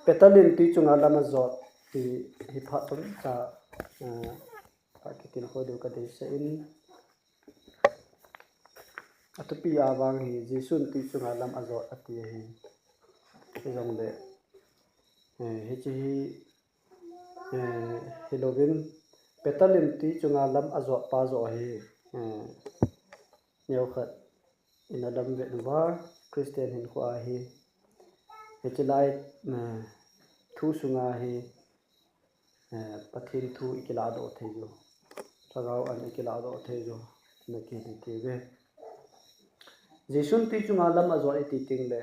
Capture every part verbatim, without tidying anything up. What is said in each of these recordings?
Petal in tui chunga lam ajot ti hi phat chomcha, ah, phat kitilkhou diu kadeisah in. Athupi a vang hi Jesun tui chunga lam ajot ati ahi. Hijongle, eh, hiche hi, eh, hilouvin, Petal in tui chunga lam ajot pa joh hi, eh, neokhat in alam vet uva, Christian hinkhoa hi, hiche lai, eh, thu sunga hi, eh, Pathen thu ikiladoh thei u, Lhagao an ikiladoh thei u, ana kiti uve. Jesun tui chunga lam ajot iti tengle,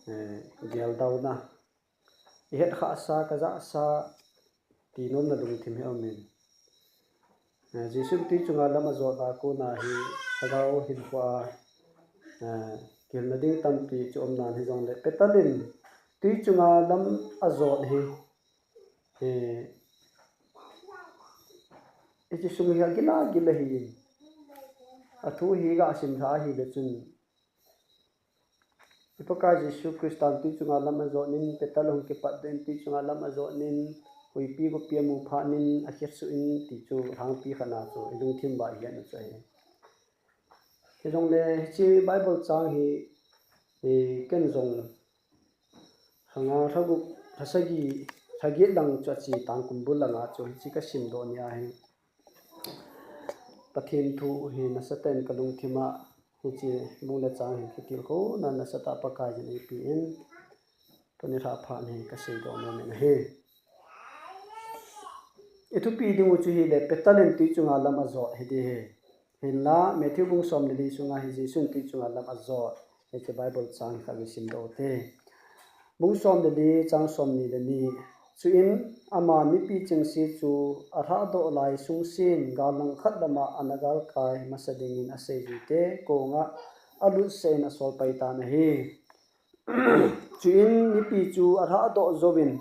eh, geldohna, ihet khahsa, kajahsa, ti nomna lungthim hi aumin. Eh, Jesun tui chunga lam ajot a kona hi, Lhagao hinkhoa, eh, kihilna ding tampi chu umnan hijongle, Petal in tui chunga lam ajot hi, eh, hiche sung hi agil agil ahin. Athu hi gasim lha ahile chun, i Pakai Jesu Christan tui chunga lam ajotnin, Petal hung kipatdoh in tui chunga lam ajotnin, huipi gopi amu phatnin, akhetsuh in ti chu lhangpi khat na chu ilungthim uva ihet u chu ahi. Hijongle hiche Bible chang hi, eh, ken jong lhanga lhagup, lhasagi, lhaget lang chu ache tangkumbul langa chu hiche kasimdoh nia hi, Pathen thu hi nasatah in kalungthim a, hiche bung le chang hi kitilkhouna nasatah Pakaiyin eipe in, tuni lhah phat hi kaseidoh nom in ahi. Ithupi dingu chu hile, Petal in tui chunga lam ajot hi ding ahi. Hinla, Matthew bung som le li sunga hi Jesun tui chunga lam ajot, hiche Bible chang hi khat vei simdoh ute. Bung som le li, chang somni le ni. Chuin, aman mipi chengse chu alhahdoh lai sungsen, gal langkhat lama ana galkai masa dingin aseijuite konga alutsah in asolpai tan ahi. Chuin mipi chu alhahdoh jouvin,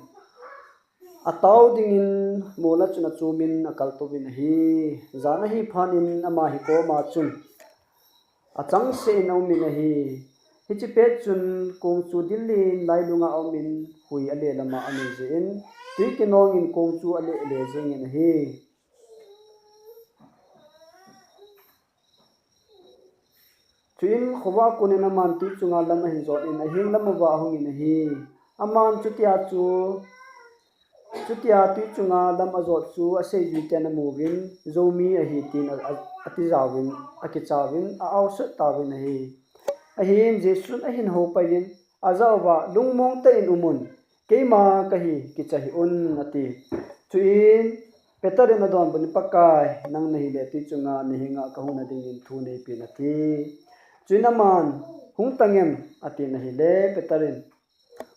atao dingin mola chun achumin akaltouvin ahi. Jan ahi phatnin ama hi koma chun achangseh in aumin ahi. Hiche pet chun kong chu dillin lailunga aumin hui ale lama anei jeh in, tui kinongin kong chu aleh le jengin ahi. Chuin khovah a konin aman tui chunga lam ahin jotnin, aheng lam uva ahungin ahi. Aman chutia chu, chutia tui chunga lam ajot chu aseijuiten amuvin, Joumi ahi tin a, a, atijauvin, akichauvin, a-ausut tauvin ahi. Ahin Jesun ahin houpaiyin, ajah uva, Lungmong tah in umun, keima kahi, kicha hih un, ati. Chuin Peter in adonbut in, Pakai, nang nahile tui chunga nahenga kahungna dingin thu neipen, ati. Chuin aman, Hung tangem, atin ahile, Peter in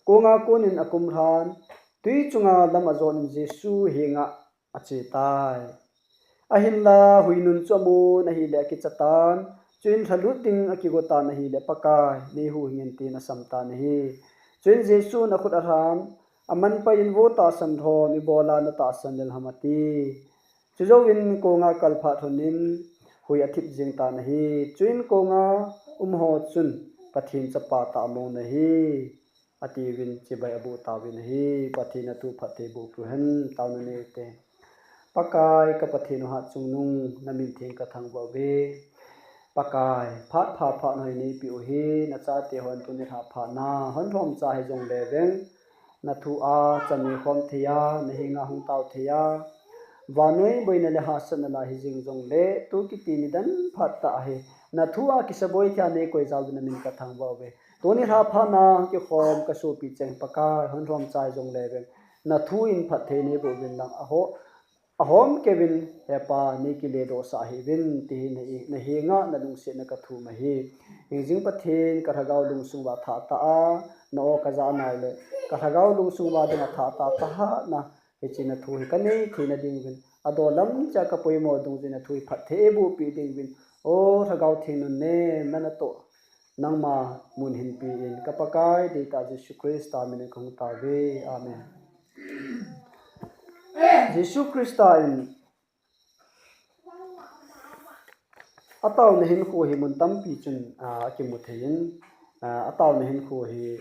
konga konin akumlhan, tui chunga lam ajotnin Jesu henga achetai. Ahinla huinun chu amun ahile akichatan, chuin lhalut ding akigotan ahile, Pakai, neihuhhingin, tin asamtan ahi. Chuin Jesun akhut alhan, amanpaiyin, Vo tahsan lhom, ibola natahsan lel ham, ati. Chujouvin konga kalphat lhonin hui athip jengtan ahi. Chuin konga umho chun, Pathen Chapa tah among nahi, atiuvin chibai aboh tauvin ahi. Pathen athu phattheiboh peh uhen, taona neite. Pakai ka Pathen u, hatchungnung namin theng kathangvah uve. Pakai, phat pha phat hoi neipeh u hi, nachate hon tuni lhah phatna hon lhomcha hijongleveng, nathu a chaneikhom thei a, nahenga hung tao thei a, vannoi boina le hahsatna la hijeng jongle, tu kiti nidan phat tah hi nathu a kisaboi thei a neikoi jal uvin namin kathangvah uve. Tuni lhah phatna kikhom kasopi cheng Pakai, hon lhomcha hijongleveng, nathu in phatthei neiboh uvin lang, aho, ahom keuvin, Hepa, neikiledohsah hih uvin, tihin nahenga nalungsetna kathum ahi. Hingjing Pathen, kalhagao lungsung uva thah tah a, na-o kajah nau le, kalhagao lungsung uva dinga thah tah tahatna, hiche nathu hi kanei theina dinguvin, adonlam cheh a kapoimo dungjui nathu hi phatthei eibohpeh dinguvin, O Lhagao Theng nunnem, nanatoh nangma mun hinpen, ka Pakai deitah Jesu Christa minin kahung tauve. Amen. Jesu Christa in ataona hinkho hi mun tampi chun, ah, akimu theiyin, ah, ataona hinkho hi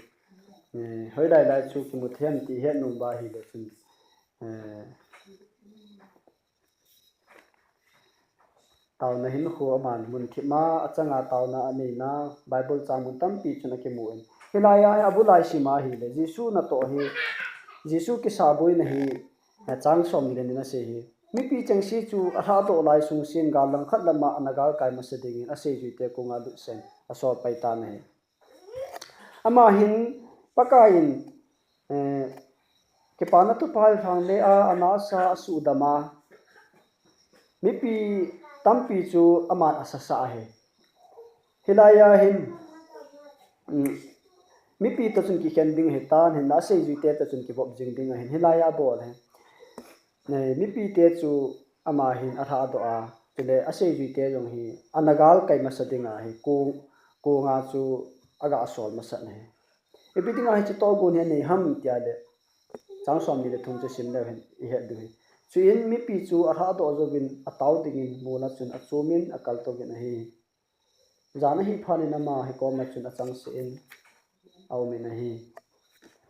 eh, hoilai lai chu kimu thei ham ti het nom uva ahile chun, eh, taona hinkho aman mun thim a achanga taona aneina Bible chang mun tampi chun akimun. Hilai a abul a isima ahile Jesu natoh hi, Jesu kisahboina hi, eh, chang somni le ni in asei hi. Mipi chengse chu alhahdoh lai sungsen gal langkhat lama ana galkai masa dingin aseijuite konga lutsen asol pai tan ahi. Ama hin Pakaiyin, eh, kipana thupha lhang le a, anasa asuhdam a, mipi tampi chu aman asasah ahi. Hilai a hin, um, mipi toh chun kikhen ding ahitan, hinla aseijuite toh chun kivop jing ding ahin, hilai a bol ahi. Eh, mipite chu ama hin alhahdoh a, chule aseijuite jong hi ana galkai masa dinga hi kong, konga chu aga sol masat ahi. Ipi dinga hiche tohgon hi anei ham tia le, chang somni le thum chu sim leu hen ihet diu ahi. Chuin mipi chu alhahdoh jouvin atao dingin mol a chun achumin akaltouvin ahi. Jan ahi phat in ama hi koma chun achangseh in aumin ahi.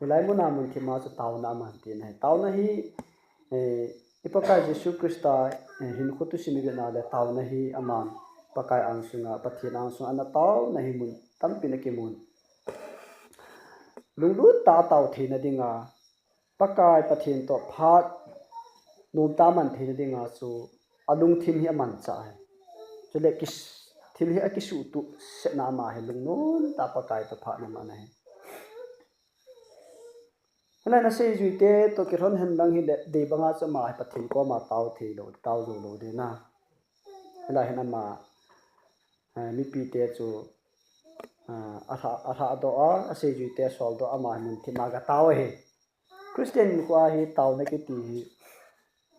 Hilai muna mun thim a chu taona aman tina ahi. Taona hi, eh, i Pakai Jesu Christa, eh, hinkho thusim ivet na le taona hi aman Pakai angsunga, Pathen angsunga ana taona hi mun tampin akimun. Lunglut tah a tao theina dinga, Pakai Pathen toh phat nomtah a man theina dinga chu alungthim hi amanchah ahi. Chule kis-, thil hi akisuhtup setna ama hi lungnomtah a Pakai toh phat ana man ahi. Hilai a aseijuite toh kilhon henlang hile, dei banga chu ama hi Pathen koma tao thei lou, tao jou lou ding ahi. Hilai hin ama, eh, mipite chu, ah, alha-, alhahdoh a, aseijuite asoldoh a, ama hi mun thim a agatao ahi. Christian hinkho a hi taona kiti hi,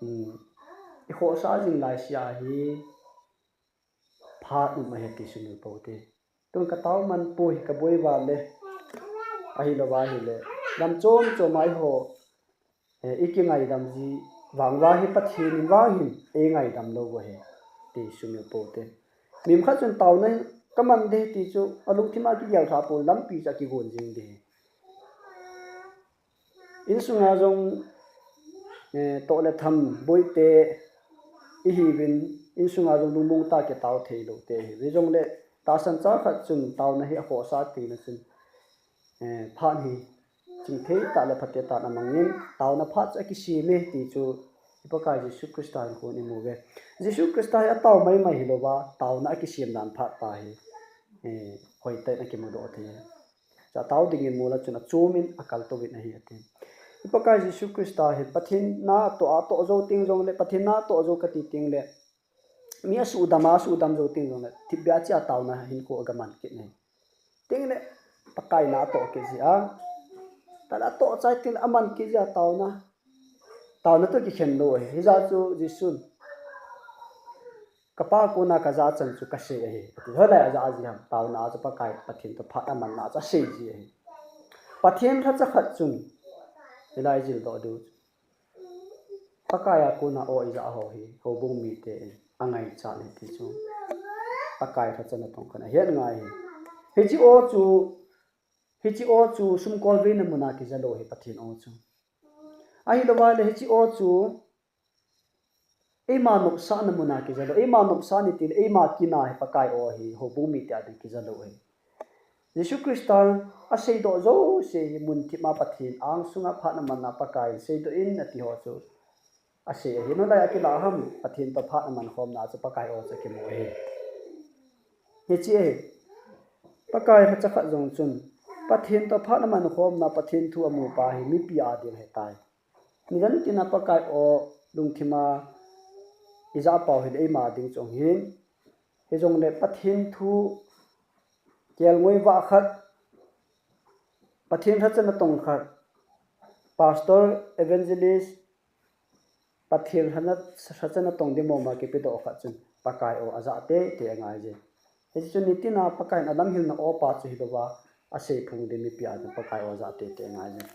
um, ikhohsah jing laise a hi phat um ahi ti sumil pou te. Tun katao man poi, kaboi val le, ahilou va ahile, lam chom chom a eiho, eh, ikingaidam ji vang uva hi Pathen in vang hin eingaidam lou u ahi ti sumil pou te. Mihem khat chun taona kaman ding ti chu alungthim a kigel lhah pon, lampi chu akigon jing ding ahi. Insunga jong, eh, toh le tham boite ihiuvin, insunga jong lungmong tah a kitao thei lou te ihiuve. Hijongle tahsan cha khat chun taona hi akhohsah tina chun, eh, phat hi chingthei tah le phatthei tah in amangin, taona phat chu akisem e ti chu i Pakai Jesu Christa hinkho in imu uve. Jesu Christa hi atao maimai hilou va, taona akisem dan phat pa hi, eh, hoitah in akimudoh thei. Chu atao dingin mol a chun achumin akaltouvin ahi ati. I Pakai Jesu Christa hin Pathen na atoh, atoh jou teng jongle, Pathen na atoh jou kati teng le, mi asuhdam a, asuhdam jou teng jongle, thipbeh a chea taona hinkho agaman kit ahi. Teng le, Pakai na atoh kit jeh a, tah le atoh chai teng le aman kit jeh a taona, taona toh kikhen lou ahi. Hijeh chun Jesun, Kapa kona kajah chan chu kasei ahi. Ati, hoilai a ajah ji ham, taona a chu Pakai Pathen toh phat amanna chu asei ji ahi. Pathen lhacha khat chun, hilai jildoh diu chu, Pakai a kona aw ijah ho hi, houbung mite in angaichat ahi ti chu, Pakai lhacha natong khat in ahet ngai ahi. Hiche aw chu, hiche aw chu sumkolveina muna kija lou ahi, Pathen aw chu. Ahilou va le hiche aw chu, eima nopsahna muna kija lou, eima nopsah ni tile, eima kina hi Pakai aw hi, houbung mite a ding kija lou ahi. Jesu Christa aseidoh jouse hi mun thim a Pathen angsunga phat amanna Pakai in seidoh in ati ho chu asei ahi. Nolai a kilah ham, Pathen toh phat aman khomna chu Pakai aw chu akimu ahi. Hiche ahi, Pakai lhacha khat jong chun, Pathen toh phat aman khomna, Pathen thu amu pa hi mipi a ding ahitai. Nidan tina Pakai aw lungthim a ijah pau hile eima ding chu ahin. Hijongle Pathen thu kelngoi vah khat, Pathen lhacha natong khat, pastor, evangelist, Pathen lhacha natong ding mama kipedoh khat chun Pakai aw ajah teitei angai je. Hiche chu nitina Pakai in alamhilna aw pa chu hilou va, asei phung ding mipi a ding Pakai aw ajah teitei angai je.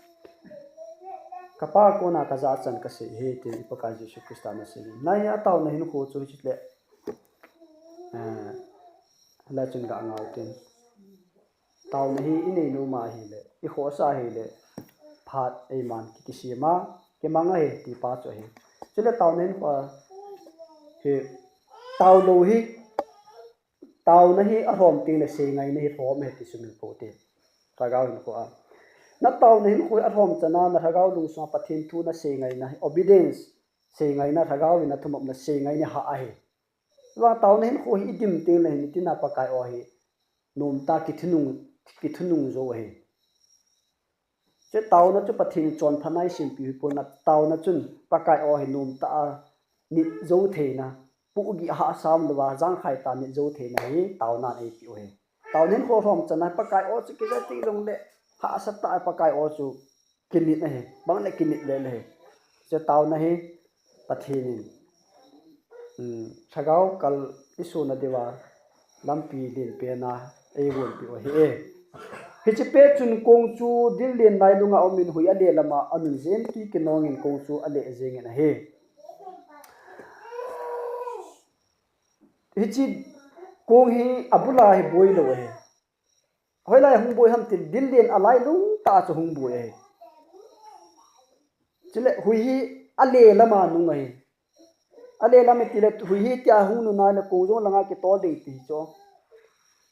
Kapa kona kajah chan kasei ahi, tin i Pakai Jesu Christa in asei. Nai a taona hinkho chu hiche le, eh, la chun ga ngau tin. Taona hi inei nom ahile, ikhohsah ahile, phat eiman ki, kisem a, kimang ahi, ti pa chu ahi. Chule taona hinkho hi, taolou hi, taona hi alhom tengle seingaina hi lhom ahi ti sumil pou hite. Lhagao hinkho a. Na taona hinkho hi alhom chana, na lhagao lungsunga Pathen thu na seingaina hi, obedience, seingaina, lhagao in na thumopna seingaina hah ahi. Vang taona hinkho hi idim tengle hin, itina Pakai aw hi nomtah a kithunung, kithunung jou ahi. Chu taona chu Pathen in chonphatna eisempeh hi pon, taona chun Pakai aw hi nomtah a nit jou theina, pohgih hahsa umlouva, jangkhai tah a nit jou theina hi taonan eipeh u ahi. Taona hinkho lhom chana Pakai aw chu kija teng jongle, hahsa tah a Pakai aw chu kinit ahi, bang le kinit le le ahi. Chu taona hi Pathen in, um, lhagao kal isona diuva lampi lenpen a eigonpeh u ahi. Hiche pet chun kong chu dil len lailunga umin, hui ale lama anun jengin, twi kinongin kong chu ale jengin ahi. Hiche kong hi abula hi boilou ahi. Hoilai hung boi ham tile, dil len alailung tah a chu hung boi ahi. Chule hui hi ale lama nung ahi. Ale lam itile, hui hitia hung nung ahile kong jong langa kitol ding ti chu.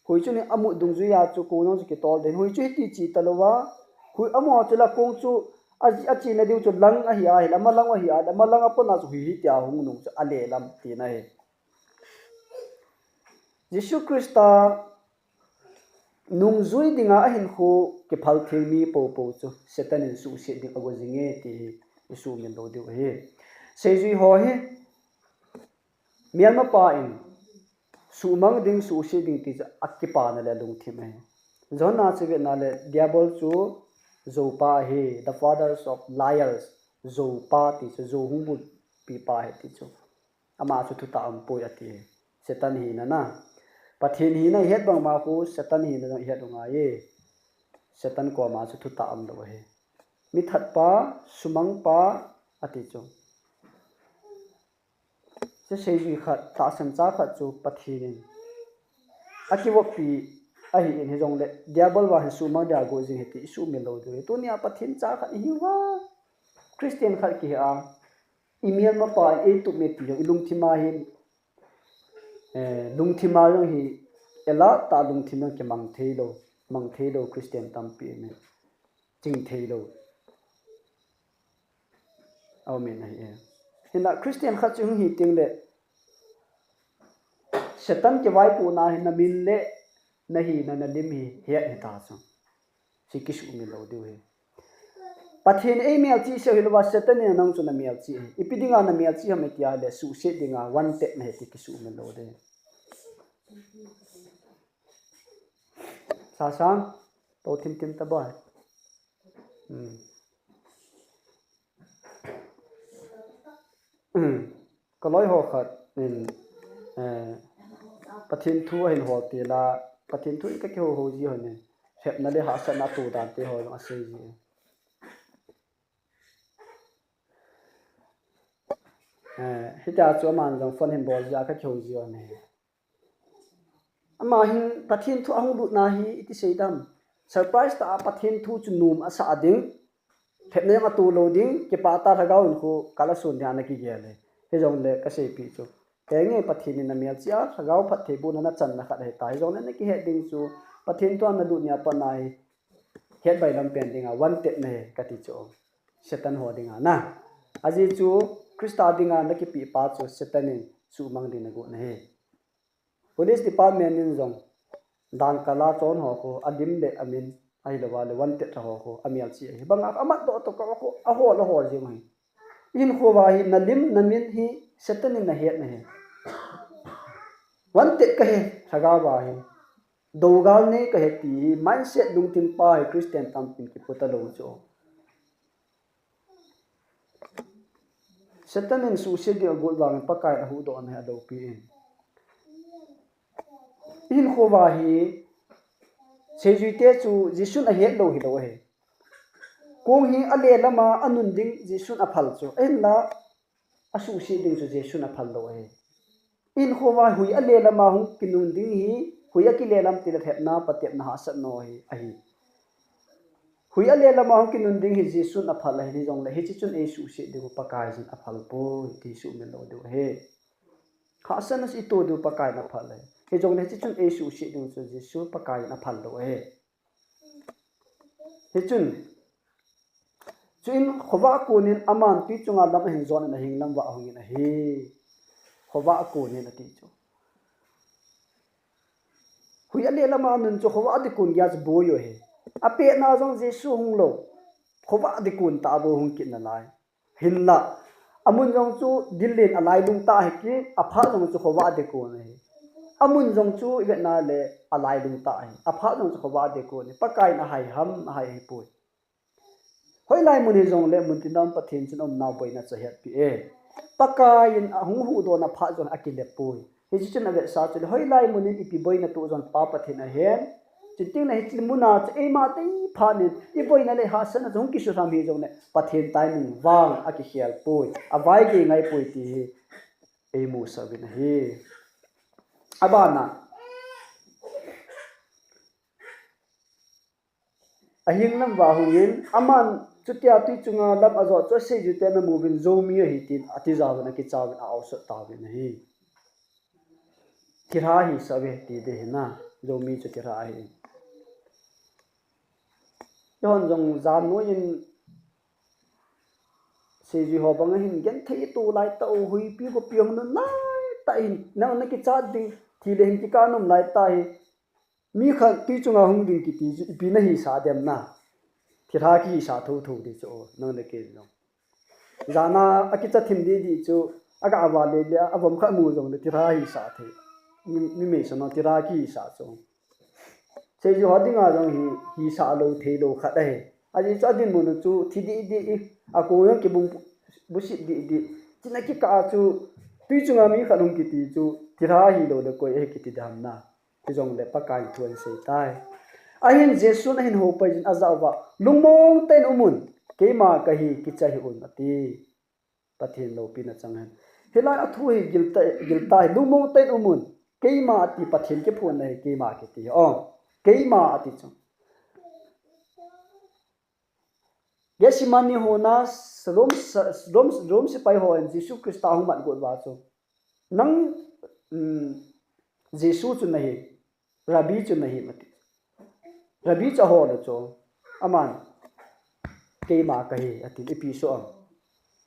Hui chun amut dungjui a chu kong jong chu kitol ding. Hui chu hiti che talouva, hui amaho chu la kong chu a, achena diu chu lang ahi ahile, ama lang ahi ahile, ama lang a pat a chu hui hitia hung nung chu ale lam tina ahi. Jesu Christa nungjui dinga ahinkho kiphal thei mi poupou chu Satan in suhset ding ago jinge ti hi isuhmil lou diu ahi. Seijui ho hi melmapa in suhmang ding, suhset ding ti chu akipana le alungthim ahi. Johan a chu vetna le Diabol chu joupa ahi, the fathers of liars, joupa ti chu, jou hung bolpi pa ahi ti chu. Ama chu thutah aumpoi ati. Satan hina na. Pathen hina ihet bangma khu Satan hina jong ihet u ngai e. Satan koma chu thutah aumlou ahi. Mithatpa, sumangpa ati chu. Chu seijui khat, tahsancha khat chu Pathen in akivoppi ahin, hijongle Diabol vang hin sumang dia go jing ahi ti isuhmil lou diu ahi. Tunia Pathen cha khat ihiuva, Christian khat kihi a, imelmapa in eitup e ti jong, ilungthim a hin, eh, lungthim a jong hi, elah tah lungthim jong kimang theilou, mang theilou Christian tampi in, ching theilou. Amen ahi e. Hinla Christian khat chu hung hi tengle, Satan kivaipohna hi namin le nahina nalim hi het hita chu. Chu kisuhmil lou diu ahi. Pathen in eimelchih seh u hilouva, Satan in nang chu namelchih ahi. Ipi dinga namelchih ham itia le, suhset dinga, wanted nahi ti kisuhmil lou diu ahi. Sasang, to thim thim ta boi. Hmm. Hmm. Ka loi ho khat in, eh, Pathen thu ahin hol tila, Pathen thu in ka kihou hou ji hon in, lhepna le hahsatna atoh dan te ho jong asei ji. Eh, hitia chu aman jong phone hin bol ji a ka kihou ji hon in. Ama hin Pathen thu ahung lutna hi iti sei dam. Surprise tah a Pathen thu chu nom asah ding. Lhepna jong atoh lou ding, kipah tah a lhagao in khu kal ason ding a ana kigel e. Hijongle kaseipeh chu, henge Pathen in namelchih a, lhagao phattheibohna nachanna khat ahita. Hijongle nakihet ding chu, Pathen thu a nalut ni a pat a hi, het bailam pen dinga wanted nahi kati chu. Satan ho dinga na. Ajeh chu, Christa dinga nakipeh pa chu Satan in suhmang ding nagot nahi. Police department in jong, dan kal a chon ho khu, alim le amin, ahilouva le wanted ho khu, amelchih ahi. Banga amat doh toh kah khu, ahol ahol jing ahi. Ihinkho uva hi, nalim, namin hi, Satan in nahet nahi. Wanted kahi, lhagao va hi. Dougal nei kahi ti hi, mindset lungthim pa hi, Christian tampin kipu talou chu. Satan in suhset ding agot vangin Pakai in ahuhdoh nahi aloupi in. Ihinkho uva hi, seijuite chu Jesun ahet lou hilou ahi. Kong hi ale lama anun ding Jesun aphal chu. Ahinla, asuhset ding chu Jesun aphal lou ahi. Ihinkho uva hui ale lama hung kinun ding hi, Hui akile lam tile lhepna, patepna, hahsatna hi ahi. Hui ale lama hung kinun ding hi Jesun aphal ahi, hijongle hiche chun eisuhset diu Pakaiyin aphal poi, ti sumil lou diu ahi. Hahsatna itoh diu Pakaiyin aphal ahi. Hijongle hiche chun eisuhset diu chu Jesu Pakaiyin aphal lou ahi. Hichun, chuin khovah konin aman twi chunga lam ahin jonin ahing lam uva ahungin ahi. Khovah konin ati chu. Hui ale lama anun chu khovah ding kon geiya chu boi u ahi. Apetna jong Jesu hung lou. Khovah ding kon tah bou hung kit nalai. Hinla, amun jong chu dil len alailung tah ahi kit, aphat jong chu khovah ding kon ahi. Amun jong chu ivetna le alailung tah ahi. Aphat jong chu khovah ding kon ahi. Pakaiyin ahai ham, ahai ahipoi. Hoilai mun hijongle muntin a um Pathen chun aumnau boina chu ahetpeh e. Pakaiyin ahung huhdohna phat jong akile poi. Hiche chun avetsah chule hoilai munin ipi boina toh jong Pa Pathen ahen. Chutengle hiche muna chu eima teiphat in iboina le hahsatna chu hung kisuhlham hijongle Pathen timing vang akikhel poi. Avaigei ngai poi ti hi eimusah uvin ahi. Abana, ahing lam uva ahungin, aman chutia twi chunga lam ajot chu aseijui ten amuvin Jomi ahi tin atijauvin akichauvin a-ausot tauvin ahi. Thilha hisah uve ti ding ahi na, Jomi chu thilha ahi. Eihon jong jan noiyin seijui ho banga hin genthei ito laitah u, huipi gopi hung nun laitah hin, nang nakichat ding, thi le hin kikah nom laitah hi, mi khat twi chunga hung ding kiti chu ipi nahisah dem na. Thilha kihisah thotho ding chu, nang le kei jong. Jana akicha thim didi chu, aga ava le le, avom khat mu jongle thilha hisah thei. Mi, mi meisona thilha kihisah chu. Seijui ho dinga jong hi, hisah lou theilou khat ahi. Ajeh chu adinmun u chu thi didi, akong jong kibung busit didi. Chuna kikah a chu, twi chunga mi khat hung kiti chu, thilha hilou le koi ahi kiti ding ham na. Hijongle Pakai thu ahin sei tai. Ahin Jesun ahin houpai jin ajah uva, lungmong tah in umun, keima kahi, kicha hih un ati. Pathen loupina chang hen. Hilai a thu hi giltah, giltah hi, lungmong tah in umun, keima ati, Pathen kiphonna hi keima kiti. O, keima ati chu. Gethsemane hon a Rom, Rom, Rom sepai hon Jesu Christa ahung mat got uva chu, nang, um, Jesu chu nahi, Rabbi chu nahi ati. Rabbi chu ahol u chu, aman, keima kahi ati, ipi soh am.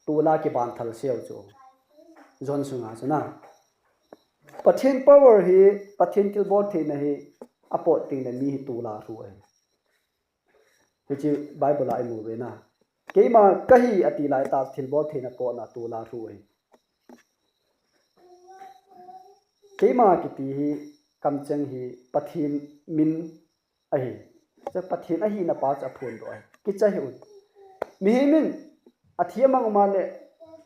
Tol a kiban thal seu chu. John sunga chu na. Pathen power hi, Pathen thilbol theina hi, apot tengle mi hi tol a lhu ahi. Hiche Bible a imu uve na. Keima kahi ati laitah thilbol theina potna tol a lhu ahi. Keima kiti hi kamcheng hi Pathen min ahi. Chu Pathen ahina pa chu aphondoh ahi. Kicha hih un. Mihem in athi amang ma le,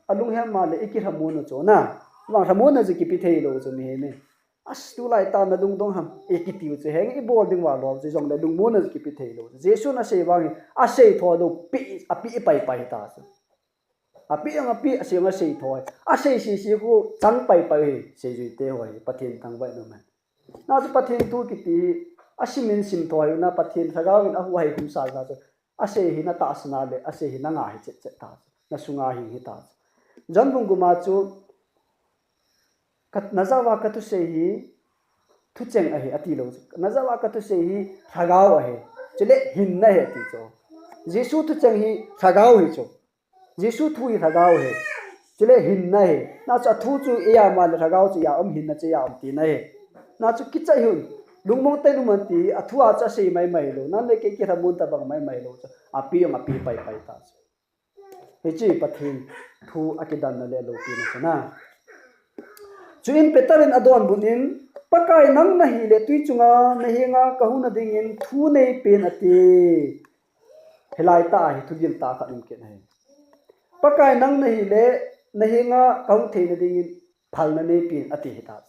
alunghem ma le, ikilhamon u chu na. Vang lhamonna chu kipe theilou chu mihem in. As, tulai tah na lungdong ham, ikiti u chu henge, ibol ding uva lou chu jongle lungmonna chu kipe theilou chu. Jesun asei vangin, asei thou lou, pe, ape paipai ta chu. Ape jong ape, asei jong asei thou. Asei sese khu chang paipai hi, seijui te ho hi, Pathen thangvah in um hen. Na chu Pathen thu kiti hi, asim in sim thou hi, na Pathen lhagao in ahuhhing khum sasa chu. Asei hi na tahsan a le, asei hi na ngah hi chetchet ta chu. Na sunga hing hi ta chu. John bung gup a chu, ka, najah uva kathusei hi, thucheng ahi, ati lou chu. Najah uva kathusei hi, lhagao ahi. Chule hinna ahi ati chu. Jesu thucheng hi, lhagao hi chu. Jesu thu hi lhagao ahi. Chule hinna ahi. Na chu athu chu eia um a le lhagao chu eia um, hinna chu eia um tina ahi. Na chu kicha hih un. Lungmong tah in um un ti, athu a chu asei maimai lou. Nang le kei kilhamon tabang maimai lou chu. Ape jong ape paipai ta chu. Hiche Pathen thu akidanna le aloupina chu na. Chuin Peter in adonbut in, Pakai nang nahile twi chunga nahenga kahung na dingin thu neipen ati. Hilai tah a hi thugil tah khat um kit ahi. Pakai nang nahile, nahenga kahung theina dingin phalna neipen ati hita.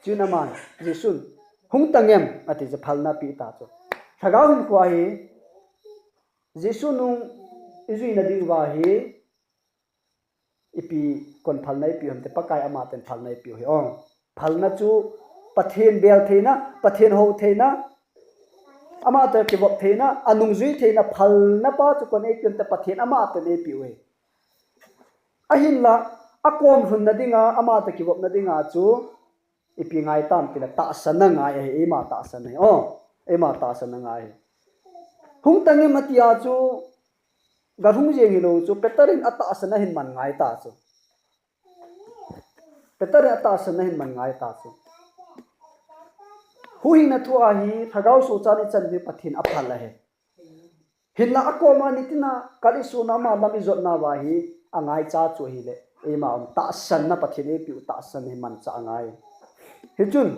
Chuin aman, Jesun, hung tang em, ati chu phalna ape ta chu. Lhagao hinkho a hi, Jesu nung ijuina diuva hi, ipi kon phalna ipeh u ham ti, Pakai ama ten phalna ipeh u hi ong. Phalna chu Pathen bel theina, Pathen hou theina, ama toh kivop theina, anungjui theina, phalna pa chu koiin eipeh em tile Pathen ama toh eipeh u ahi. Ahinla, akom lhunna dinga, ama toh kivopna dinga chu, ipi ngai tam tile tahsanna ngai ahi, eima tahsanna ahi. Oh, eima tahsanna ngai ahi. Hung tang em atia chu, galhung jeng hilou chu, Peter in atahsanna ahin man ngai ta chu. Peter in atahsanna ahin man ngai ta chu. Huhhingna thua hi, lhagao soh chan ichan diu Pathen aphal ahi. Hinla akoma nitina kal isona ama lam ijotna uva hi angaicha chu ahile, eima um tahsanna Pathen eipeh u tahsan hi manchah angai. Hichun,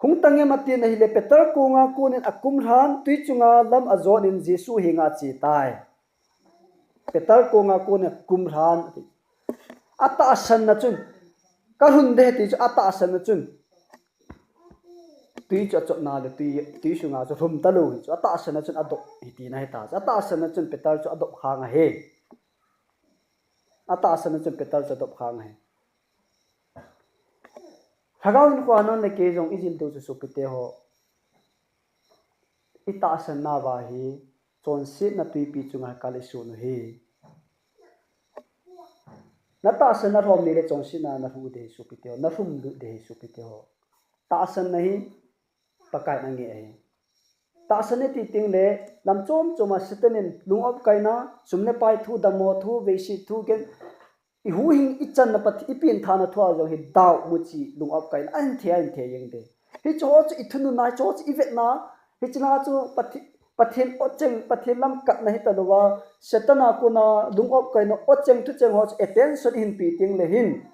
hung tang em atin ahile, Peter konga konin akum lhan, tui chunga lam ajonin Jesu henga ache tai. Peter konga konin akum lhan. Atahsanna chun, kalhun ding ahi ti chu atahsanna chun, tui chu achotna le tui, tui sunga chu lhum talou hi chu atahsanna chun adoh ahi tina ahi ta chu. Atahsanna chun Peter chu adoh khang ahi. Atahsanna chun Peter chu adoh khang ahi. Lhagao hinkhoa nang le kei jong ijil diu chu sopite ho, itahsanna uva hi chonsetna tuipi chunga kal isun u ahi. Natahsanna lhom ni le chonsetna nalhuh ding ahi sopite ho, nalhumlut ding ahi sopite ho. Tahsanna hi Pakaiyin angeh ahi. Tahsan iti teng le, lam chom choma Satan in lung-op kaina, sum le pai thu, dammo thu, veiset thu, gen, ihuhhing ichanna Pathen, ipenthahna thua jong hi dau muchi lung-op kaina, ahin thei, ahin thei jeng ding. Hiche ho chu ithununna, hiche ho chu ivetna, hiche na chu Pathen, Pathen otcheng, Pathen lam katna hitalouva, Satan a kona lung-op kaina, otcheng thucheng ho chu attention ihin pe teng le hin.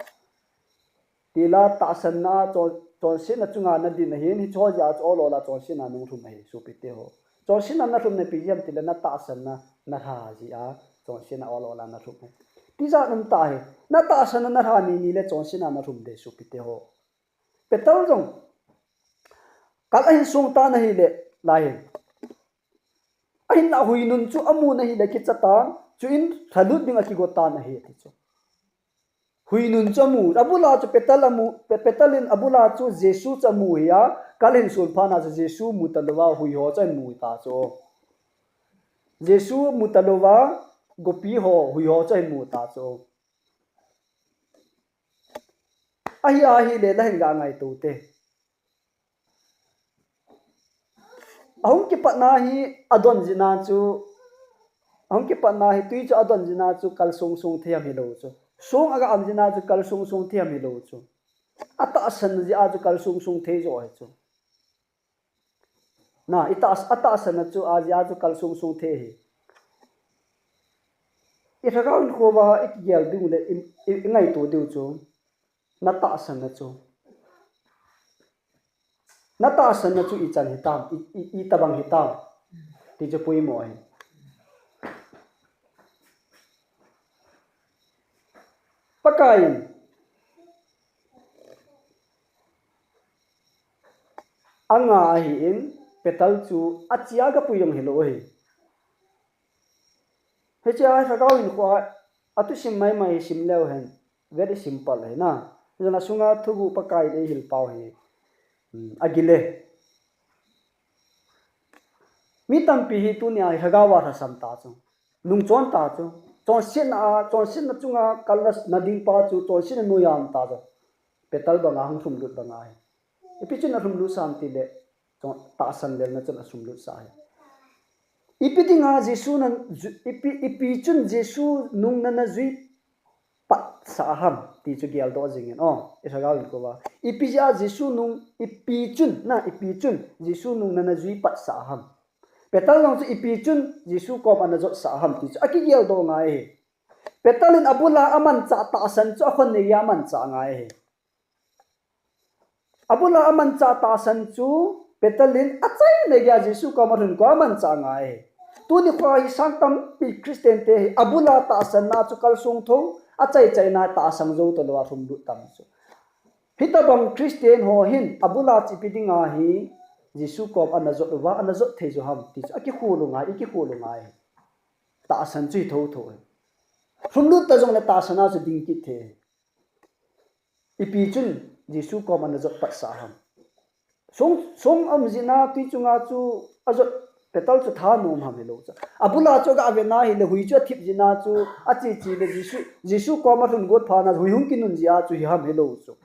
Tila tahsanna, chon, chonsetna chunga nadin ahin, hiche ho jeh a chu ol ol a chonsetna nunglhum ahi, sopite ho. Chonsetna nalhumna ipi jeh ham tile natahsanna nalha jeh a, chonsetna ol ol a nalhum ahi. Tijat um tah ahi, natahsanna nalha ni ni le chonsetna nalhum ding ahi, sopite ho. Peter jong, kal ahin song tan ahile, lai hin. Ahinla huinun chu amun ahile kicha tan, chuin lhalut ding akigo tan ahi, ati chu. Huinun chu amu, abula chu Peter amu, Pe-, Peter in abula chu Jesu chu amu ahi a, kal ahin son phat na chu Jesu mu talouva, hui ho chu ahin mu ta chu. Jesu mu talouva, gopi ho, hui ho chu ahin mu ta chu. Ahi, ahile, nahin ga ngaito te. Ahung kipatna hi adon jeh a chu, ahung kipatna hi tui chu adon jeh a chu kalsong song thei ham hilou chu. Song aga am jeh a chu kalsong song thei ham hilou chu. Atahsan jeh a chu kalsong song thei jo ahi chu. Na, itah-, atahsan a chu ajeh a chu kalsong song thei ahi. Ilhagao hinkho uva ikigel diu le i, i, ingaito diu chu. Natahsan a chu. Natahsan a chu ichan hitam, i, i, itobang hitam. Ti chu poimo ahi. Pakaiyin. Anga ahin, Peter chu achia gapui jong hilou ahi. Hichea lhagao hinkho a, athusim maimai hi sim leu hen, very simple ahi na. Hijeh a sunga thuguh Pakaiyin eihil pau hi, um, agil e. Mi tampi hi tunia hi lhagao a lhasam ta chu. Nungchon ta chu. Chonsetna a, chonsetna chunga kalna ding pa chu, chonsetna noiya um ta chu. Peter banga hung lhumlut banga hi. Ipi chun alhumlut sam tile, chon, tahsan lelna chun alhumlut sa hi. Ipi dinga Jesu na, ju-, ipi, ipi chun Jesu nung nana jui pat sah ham, ti chu geldoh jingin. Oh, ilhagao hinkho uva. Ipi jeh a Jesu nung, ipi chun, na, ipi chun Jesu nung nana jui pat sah ham. Peter jong chu ipi chun Jesu kom ana jot sah ham, ti chu akigeldoh ngai ahi. Peter in abula amanchah tahsan chu akhonneia amanchah ngai ahi. Abula amanchah tahsan chu Peter in achaina geiya Jesu koma alhun koma amanchah ngai ahi. Tuni khoa hi sang tampi Christian te hi abula tahsanna chu kalsong tho, achaichaina tahsan jou talou a lhumlut tam chu. Hitobang Christian ho hin abula chu ipi dinga hi Jesu kom ana jot uva, ana jot thei jou ham ti chu akikhol u ngai, ikikhol u ngai ahi. Tahsan chu hi thotho ahi. Lhumlut ta jongle tahsan a chu ding kit thei ahi. Ipi chun Jesu koma ana jot patsah ham. Song, song um jeh a tui chunga chu ajot Peter chu thanom ham hilou chu. Abula chu aga ve na hile hui chu athip jeh a chu ache che le Jesu, Jesu koma lhun got phat a hui hung kinun jeh a chu hi ham hilou chu.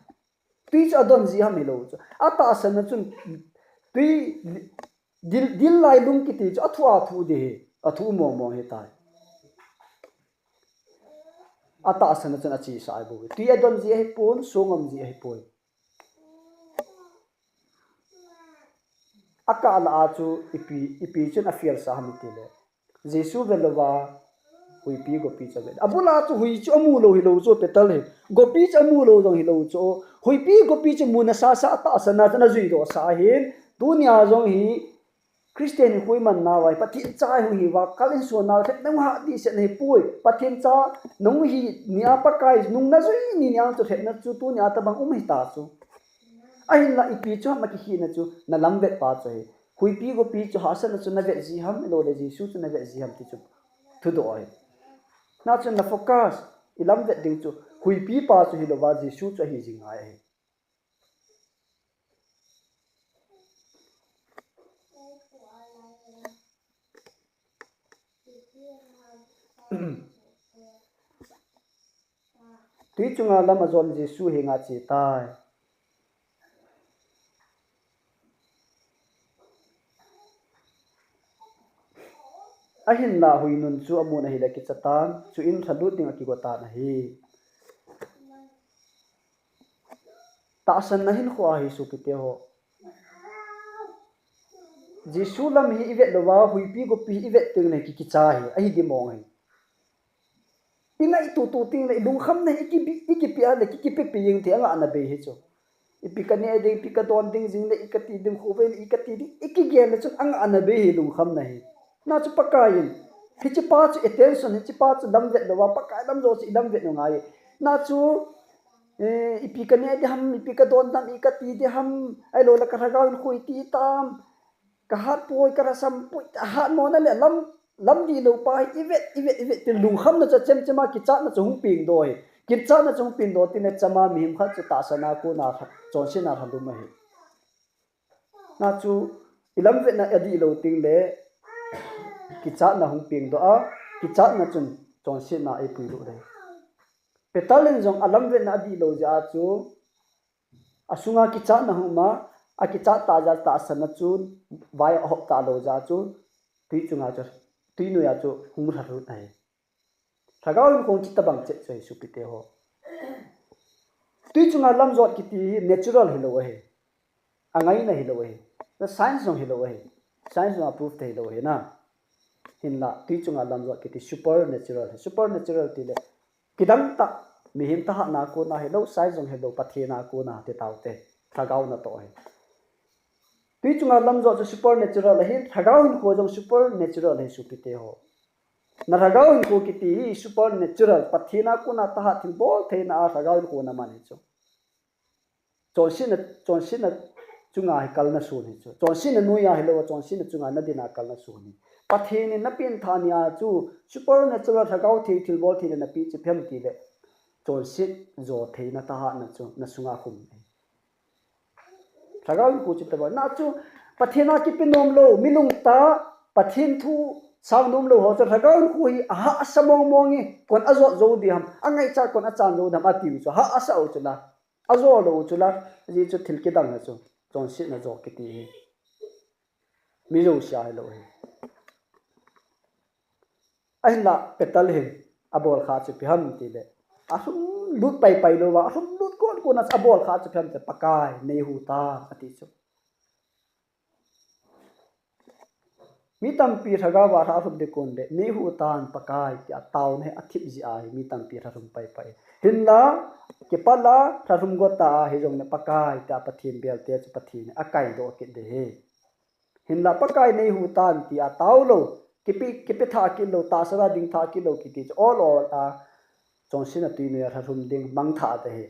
Tui chu adon jeh ham hilou chu. Atahsan a chun tui dil, dil lai lung kiti chu athu athu ding ahi. Athu mong mong ahitai. Atahsan a chun achesa ahi bou. Tui adon jeh ahipon, song um jeh ahipoi. Akah lah a chu ipi, ipi chun afial sa ham itile. Jesu ve louva, huipi gopi chu ave. Abula chu hui chu amu lou hilou chu Peter hi. Gopi chu amu lou jong hilou chu. Huipi gopi chu mu nasa sa atahsan a chun ajui doh sa ahin. Tunia jong hi Christian hi hui man nauva hi, Pathen cha hung hiuva, kal in suan nau lhepna hung hat ding set na hi poi. Pathen cha nahung hi nia Pakai nung najui ni niang chu lhepna chu tunia tabang um hita chu. Ahinla ipi chu ham akikhehna chu, nalam vet pa chu ahi. Huipi gopi chu hahsatna chu navet ji ham, lou le Jesu chu navet ji ham ti chu thudoh ahi. Na chu na focus, ilam vet ding chu, huipi pa chu hilouva Jesu chu ahi jing ngai ahi. Tui chunga lam ajon Jesu henga ache tai. Ahinla hui nun chu amun ahile kicha tan, chuin lhalut ding akigo tan ahi. Tahsanna hinkho ahi sopite ho. Jesu lam hi ivet louva, huipi gopi hi ivet teng le ki, kicha hi, ahi dimong hi. Ingaito to teng le, ilungkhamna hi ikipi, ikipi a le, ki, kipepi jeng thei angahna bei hi chu. Ipi kaneh ding, ipi kadon ding jing le, ikati ding khovei le, ikati ding, ikigel le chun angahna bei hi lungkhamna hi. Na chu Pakai in, hiche pa chu attention, hiche pa chu lam vet louva, Pakai lam joh chu ilam vet u ngai. Na chu, eh, ipi kaneh ding ham, ipi kadon ding ham, ikati ding ham, ahilou le kalhagao in koi ti tam, kahat poi, kalhasam poi, ahat mona le lam, lam dihlou pa hi, ivet, ivet, ivet, ti lungkhamna chu achemchem a, kichatna chu hung pengdoh hi. Kichatna chu hung pengdoh teng le chama mihem khat chu tahsan a kona chonsetna lhalum ahi. Na chu, ilam vetna adihlou teng le, kichatna hung pengdoh a, kichatna chun chonsetna eipuilut le. Peter in jong alam vetna adihlou jeh a chu, asunga kichatna hung um a, akichat tah jeh a tahsanna chun, vai ahop talou jeh a chu, tui chunga chu, tui noiya chu hung lhalut ahi. Lhagao hinkho chu tabang chet chu ahi sopite ho. Tui chunga lam jot kiti hi natural hilou ahi. Angaina hilou ahi. Na science jong hilou ahi. Science jong approve thei lou ahi na. Hinla, tui chunga lam jot kiti supernatural ahi. Supernatural tile, kidang tah, mihem thahatna kona hilou, science jong hilou, Pathen a kona ti taute. Lhagao natoh ahi. Tui chunga lam jot chu supernatural ahi, lhagao hinkho jong supernatural ahi sopite ho. Na lhagao hinkho kiti hi supernatural, Pathen a kona thahat thilbol theina a lhagao hinkho naman hi chu. Chonsetna, chonsetna chunga hi kalna sun hi chu. Chonsetna noiya hilou, chonsetna chunga nadin a kalna sun hi. Pathen in napengthah nia chu supernatural lhagao thei thilbol theina napeh chu ipi ham tile. Chonset jo theina thahatna chu nasunga khum ahi. Lhagao hinkho chu tabang. Na chu Pathen a kipe nom lou, mi lungtah, Pathen thu sang nom lou ho chu lhagao hinkho hi ahahsa mong mong e, kon ajot jou ding ham, angaichat kon achan jou ding ham atiu chu, ahahsa u chu la. Ajo lou u chu la, ajeh chu thil kidang ahi chu, chonsetna jo kiti hi. Mi jousea hilou ahi. Ahinla, Peter hin, abol kha chu ipi ham tile. Alhumlut pai pai louva, alhumlut kon kon a chu abol kha chu ipi ham tile, Pakai, neihutan, ati chu. Mi tampi lhagao a lha lhum ding kon le, neihutan Pakai, tia taona hi athip jeh ahi, mi tampi lha lhum pai pai. Hinla, kipat la, lha lhum got ta ahi jongle Pakai, tia Pathen belte chu Pathen in akaidoh kit ding ahi. Hinla Pakai neihutan tia tao lou, kipe, kipe thah kit lou, tahsa a ding thah kit lou kiti chu ol ol a, chonsetna tui noiya lha lhum ding mangthah ding ahi.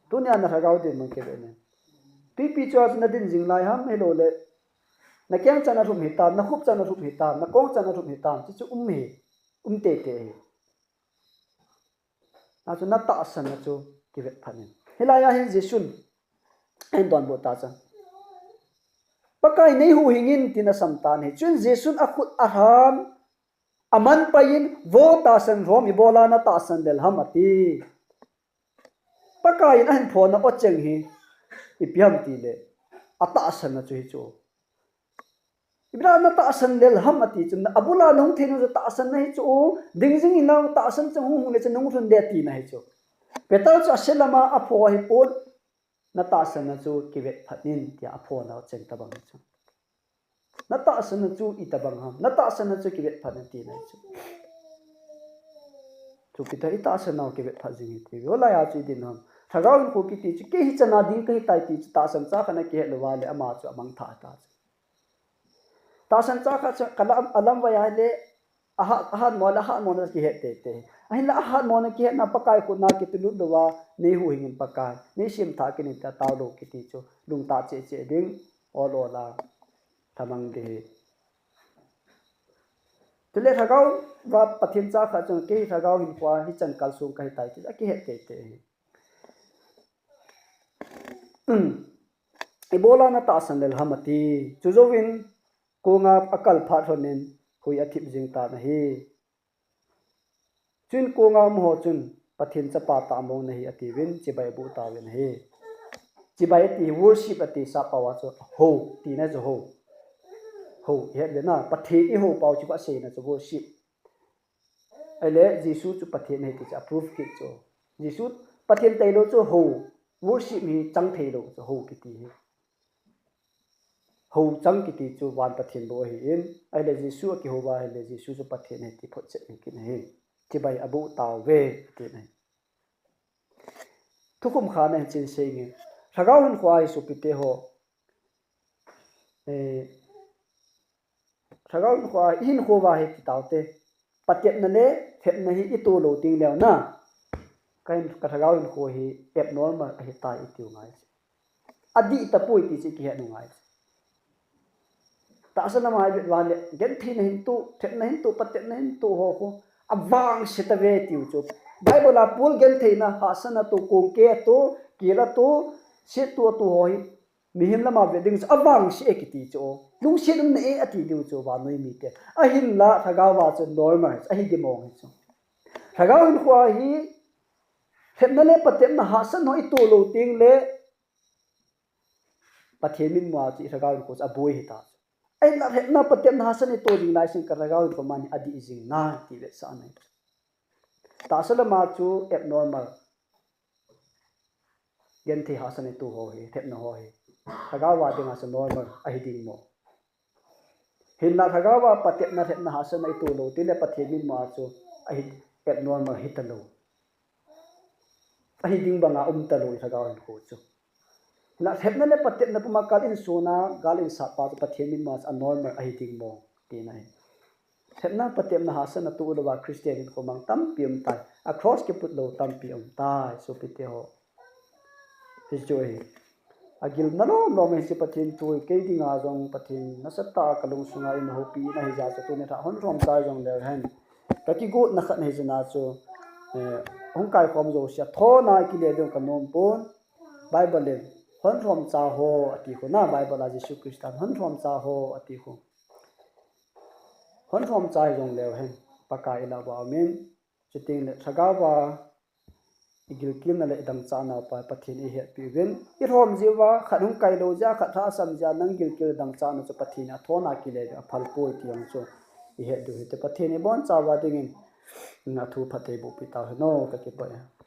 Tunia na lhagao dinmun kive ne. Twipi chua chu nadin jing lai ham, hilou le, nakeng chan alhum hitam, nakhup chan alhum hitam, nakong chan alhum hitam, chuchu um hi, um tete hi. Achu natahsan a chu, kivet phat in. Hilai a hin Jesun ahin donbut ta chu, Pakai, nei huhhing in, tin asam tan ahi. Chuin Jesun akhut ahan, aman pai in, Vo tahsan lhom, ibola natahsan lel ham, ati. Pakai in ahin phona aw cheng hi ipi ham tile, atahsanna chu hi chu. Ibola natahsan lel ham ati chu, abula nahung thei nung chu tahsanna hi chu. Ding jing in nau tahsan chu hung hung le chu nahung lhun de tina hi chu. Peter chu aselama apho ahipon, natahsanna chu kivet phat in tia aphona aw cheng tabang hi chu. Natahsanna chu itobang ham, natahsanna chu kivet phat in tina hi chu. Chu Peter, itahsanna u kivet phat jing hi ti. Hilai a chu idin ham. Lhagao hinkho kiti chu kei hi chana ding kahitai ti chu tahsan cha khat in akihet lou va le ama chu amangthah ta chu. Tahsan cha khat chu kalam, alam vai a le ahat, ahatmo le ahatmona kihet teitei. Ahinla ahatmona kihetna Pakai khut na kitulut lou va, nei huhhing in Pakai, nei semthah kit in tia tao lou kiti chu lungtah cheh cheh ding, ol ol a thamang ding hi. Chule lhagao va Pathen cha khat chun kei lhagao hinkho a hichan kalsong kahitai ti akihet teitei hi. Ibola natahsan lel ham ati. Chujouvin konga akal phat lhon in hui athip jing tan ahi. Chuin konga um ho chun Pathen chapa tah mong nahi atiuvin chibai aboh tauvin ahi. Chibai ati hi worship ati, sappao a chu hou tina chu hou. Hou, ihet le na, Pathen ihou pau chu aseina chu worship. Ahile Jesu chu Pathen ahi ti chu approve kit chu. Jesu Pathen tailou chu hou, worship hi chang theilou chu hou kiti hi. Hou chang kiti chu van Pathen bou ahin, ahile Jesu akihou va ahile Jesu chu Pathen ahi ti photchet ahi kit ahi. Chibai aboh tauve, ati ahi. Thukhum khat na hin chin sei nge. Lhagao hinkho a hi sopite ho, eh, lhagao hinkho a, ihinkho uva hi ti taute. Patepna le lhepna hi ito lou teng leu na, ka hin, ka lhagao hinkho hi abnormal ahitai itiu ngai chu. Adih tapoi ti chu ikihet u ngai chu. Tahsa lama ivet uva le gentheina hin toh, lhepna hin toh, patepna hin toh ho khu avangse tave tiu chu. Bible a Paul gentheina, hahsatna toh, kongkei atoh, kel atoh, set toh atoh ho hi mihem lama vet ding chu avangse e kiti chu. Lungset umna e ati diu chu vannoi mite. Ahinla lhagao va chu normal ahi dimong hi chu. Lhagao hinkho a hi lhepna le patepna, hahsatna ito lou teng le Pathen mitmu a chu lhagao hinkho chu aboi hita chu. Ahinla lhepna, patepna, hahsatna ito jing lai sin ka lhagao hinkho man hi adih jing nai ti vetsahna ahi chu. Tahsa lama chu abnormal, genthei, hahsatna ito ho hi, lhepna ho hi lhagao va dinga chu normal ahi ding mo. Hinla lhagao va patepna, lhepna, hahsatna ito lou teng le Pathen mitmu a chu ahi, abnormal hitalou, ahi ding banga umtalou lhagao hinkho chu. Hinla lhepna le patepna puma kal insung a, gal insat pa chu Pathen mitmu a chu anormal ahi ding mo tina ahi. Lhepna, patepna, hahsatna toh louva Christian hinkho mang tampi umtai. A cross kiput lou tampi umtai, sopite ho. Hichu ahi. Agilna lom lom hiche Pathen thu hi kei dinga jong Pathen nasatah a kalungsunga eihoupi in ahijeh chun tuni lha hon lhomchai jong leu hen, kakigotna khat ahi jeh a chu, eh, hung kaikhom jousea thona kile ding kanom pon. Bible in hon lhomcha ho ati khu na, Bible a Jesu Christan hon lhomcha ho ati khu. Hon lhomcha hijong leu hen, Pakai ilah uva umin, chuteng le lhagao va igilkelna le idangchahna uva Pathen in eihetpi uvin, ilhom jeh uva, khat hung kai lou jeh a, khat lhahsam jeh a nang gilkel dangchahna chu Pathen in athona kile ding aphal poi ti jong chu ihet diu hite. Pathen in ibonchauva dingin athu phatthei bohpi tau hen o, kakipah e.